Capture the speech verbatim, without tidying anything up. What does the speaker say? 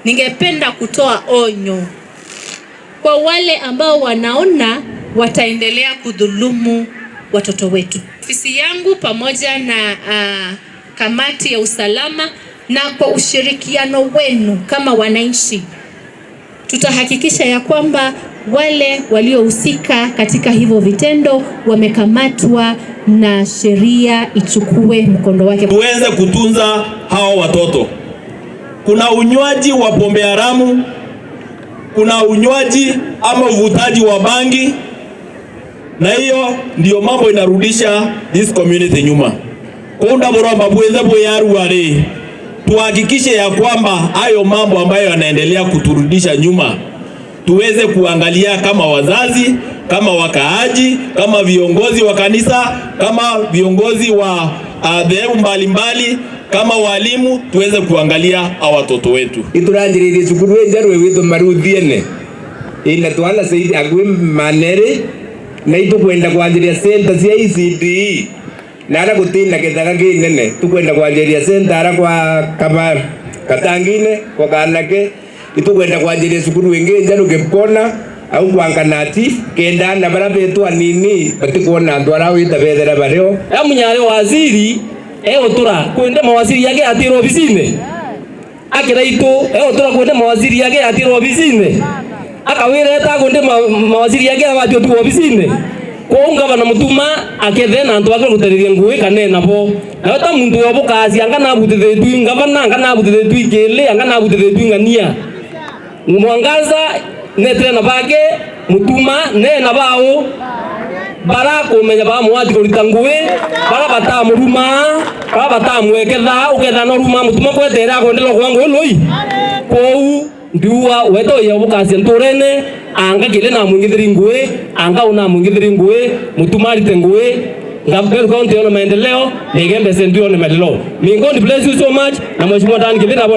Ningependa kutoa onyo kwa wale ambao wanaona wataendelea kudhulumu watoto wetu. Ofisi yangu pamoja na, ah, kamati ya usalama na kwa ushirikiano wenu kama wananchi, tutahakikisha ya kwamba wale waliohusika katika hivyo vitendo wamekamatwa na sheria ichukue mkondo wake. Tuweze kutunza hawa watoto. Kuna unywaji wa pombe haramu, kuna unywaji ama uvutaji wa bangi, na hiyo ndio mambo inarudisha this community nyuma. Kounda buromba bwithe bwi arua ri, tuhakikishe ya kwamba hayo mambo ambayo yanaendelea kuturudisha nyuma, tuweze kuangalia kama wazazi, kama wakaaji, kama viongozi wa kanisa, kama viongozi wa, ah, dhehebu mbalimbali, kama walimu, tuweze kuangalia hawa watoto wetu. Ituranjiririe cukuru injeru igwitwa Maruthiene, ina twana saidi akui maneri, na itukwenda kwanjiria center cia E C D E. Na ara guti na githaka kinene, tukwenda kwanjiria center ara kwa Kaba-, Katangine, kwa Kanake, itukwenda kwanjiria cukuru ingi njeru Kipkona, au kwa Nkanati, kenda ana bara betu anini batikwona antu ara wita bethera bario. E munyari waziri, e utura kwende mawaziri yake atira obisine. Akira itu, e utura kwende mawaziri yake atira obisine. Akawireta kwende ma-, mawaziri yake abatio tu obisine. Kwou ngavana Mutuma akethe na antu bake gutereria Ngui kanena bo. Nawe ta muntu yobukasia, anga nabutithitui ngavana, anga nabutithitui kili, anga nabutithitui ng'ania. Mwangaza netire na bake, Mutuma ne na bao. Bara kumenya bamwati kurita Ngui, bara batamuruma, bara batamweketha, uketha no ruma Mutuma kwetere akwendera kwa Ngui lui. Kwou ndiua wete uya bukasia nturene, anga kile na mwingithiri Ngui, anga una mwingithiri Ngui, Mutuma arite Ngui, Meru County yone maendeleo, na Igembe Central yone maendeleo. May God bless you so much, na Mheshimiwa Dan Kithira,